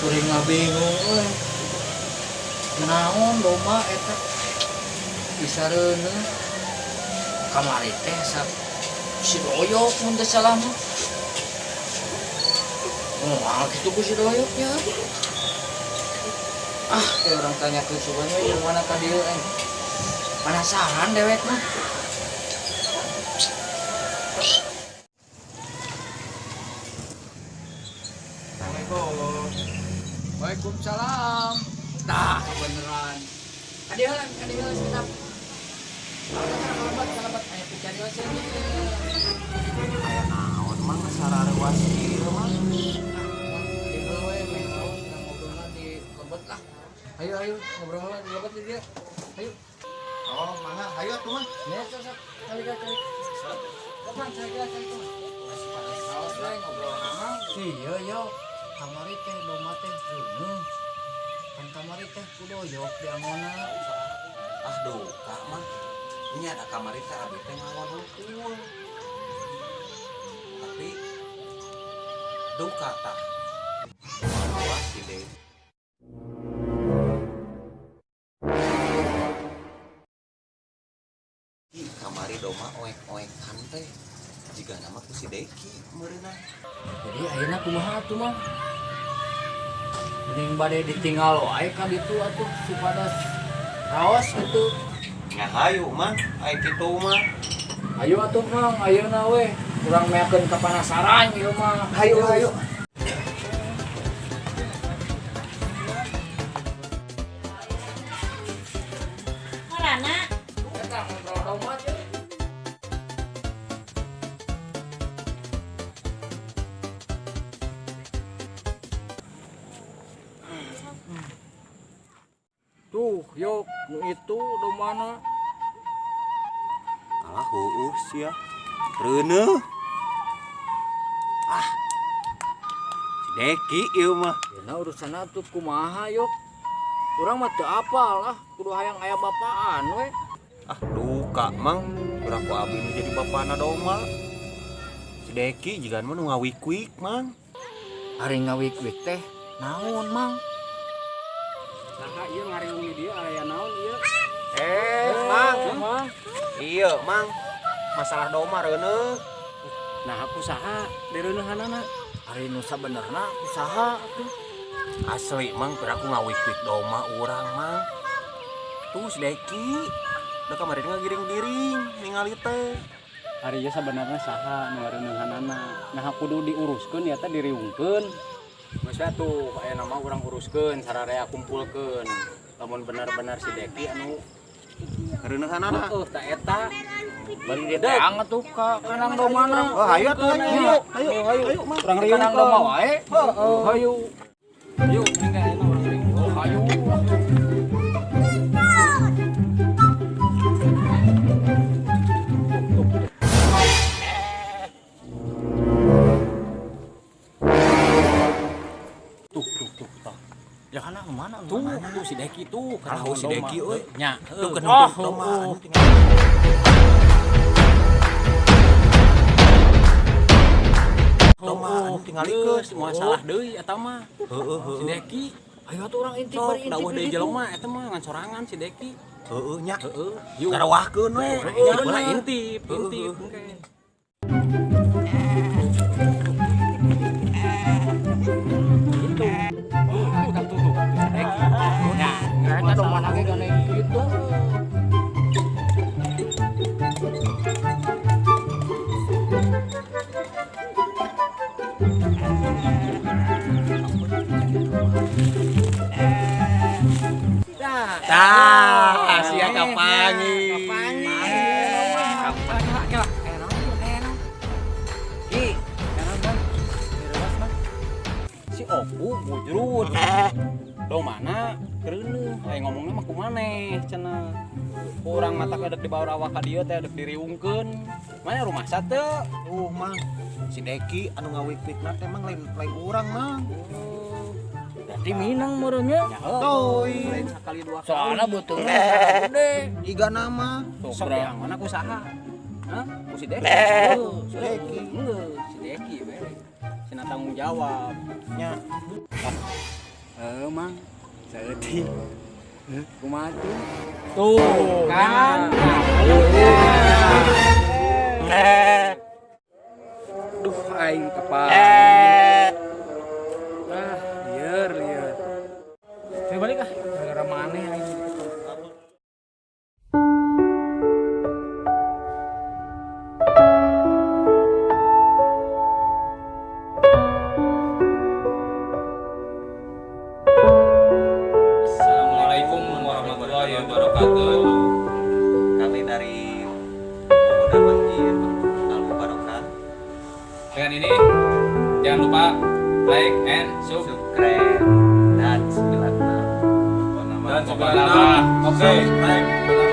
Kuring mah bingung euy. Naon domba eta bisa reuneuh. Kamari teh sa si doyok mun teu salah mah. Moal kitu ku si doyok nya. Ah, kayak orang tanya ke sugan we yang mana ka dieu eh. Penasaran dewek mah. Assalamualaikum. Waalaikumsalam. Tah, beneran. Kadieu heula, kadieu heula sekedap. Kalabat, kalabat, aya picarioseun ieu. Aya naon mang sarareuwas ieu mah? Kadieu heula we, meh naon ngobrolna di lebet lah. Ayo, ayo, ngobrol heula di lebet di dieu. Ayo. Oh, mangga hayu atuh mah. Ya, sok sok. Kali kali kali. Kapan saya kira cari tuh? Saos we ngobrol nama. Iya, yo. Kamari teh domba teh reuneuh. Kan kamari teh kudoyok di angona. Ah duka mah. Nya ada kamari teh abi teh ngangon hungkul. Tapi duka tah. Awas si Dek. Ih, kamari domba oek-oekan teh. Jiga nama ku si Deki meureunna. Jadi ayeuna kumaha atuh mah? Mending bade ditinggal wae ka ditu atuh supados raos gitu. Nya hayu mah, aya kitu mah. Ayo atuh Mang, ayeuna we. Urang meakeun kapanasaran ieu mah. Hayu hayu. Marana? Eta ngobrol domba teh. Tuh, yok, nu itu domana. Alah heueuh sia. Reuneuh. Ah. Si Deki ieu mah. Dina urusanna tuh kumaha yok. Urang mah teu apal lah, kudu hayang aya bapaan we. Ah duka mang, urang ku abi nu jadi bapana domba. Si Deki jigan mah nu ngawik-wik mang. Ari ngawik-wik teh naon mang? Saha ieu ngariung di dieu aya naon ieu? Mang. Mang. Iya, Mang. Masalah domba reuneuh. Nah, aku saha direuneuhanana? Ari nu sabenerna usaha tuh. Asli mang, piraku ngawik-wik domba urang mang. Tuh si Deki. Da kamari ngagiring-giring ningali teh. Ari ieu sabenerna saha nu ngareuneuhanana? Nah, kudu diuruskeun ya teh diriungkeun. Geus atuh aya nama urang uruskeun sararea kumpulkeun. Lamun benar-benar si Deki anu Reuneuhanana. heueuh ta eta. Bari dia teang atuh ka kanang domana. Oh, hayu atuh hayu. Hayu, hayu, Mang. Urang Di kanang domba wae. Heeh. Hayu. Yuk, mending ayeuna urang riung. Oh, hayu. Tuh, tuh, tuh, tah. Ya kana mana? Tuh, tuh si Deki tuh, Alah, si Deki euy. Nya, Tuh heueuh. kan Oh, domba. oh. Anu tinggal. Domba anu tingalikeun. Geus, moal salah deui eta mah. Heueuh Si heueuh. Deki. Ayo atuh urang intip Sok bari intip dawuh di deui ditu. jelema eta mah ngan sorangan si Deki. Heueuh nya. Heeh, yuk. Ngarawahkeun we. Heeh, bener. Intip, intip. Heeh. Itu. Tuh, tuh, tuh, tuh, si Deki. Nya, Eta domana ge gandeng kitu. Tah, sia kapangi. Ki, si Opu bujrut. Domana kereuneuh, aya ngomongna mah kumaneh cenah. Kurang mata kedek di bawah awak ka dieu teh dek diriungkeun. Mana rumah sate? Tuh, Mang. Si Deki anu ngawik-wikna teh mang lain lain urang, Mang. Berarti minang meureunnya. Ya heuh. Toy. Lain sakali dua kali. Soalna beuteungna gede. Iga nama. Sok yang mana ku saha? Hah? Ku si Deki. Heuh, Si Deki. Heuh, si Deki we. Sina tanggung jawab. Nya. Heuh, Mang. Saeutik. Kumaha tuh? Tuh, kan. Duh, aing kapan. Ah, lieur lieur. Saya balik ah, gara-gara maneh aing. Assalamualaikum warahmatullahi wabarakatuh. Kami dari Pemuda Masjid Al Mubarokah. Dengan ini jangan lupa like and sub subscribe dan 96. dan 96. Oke. Subscribe.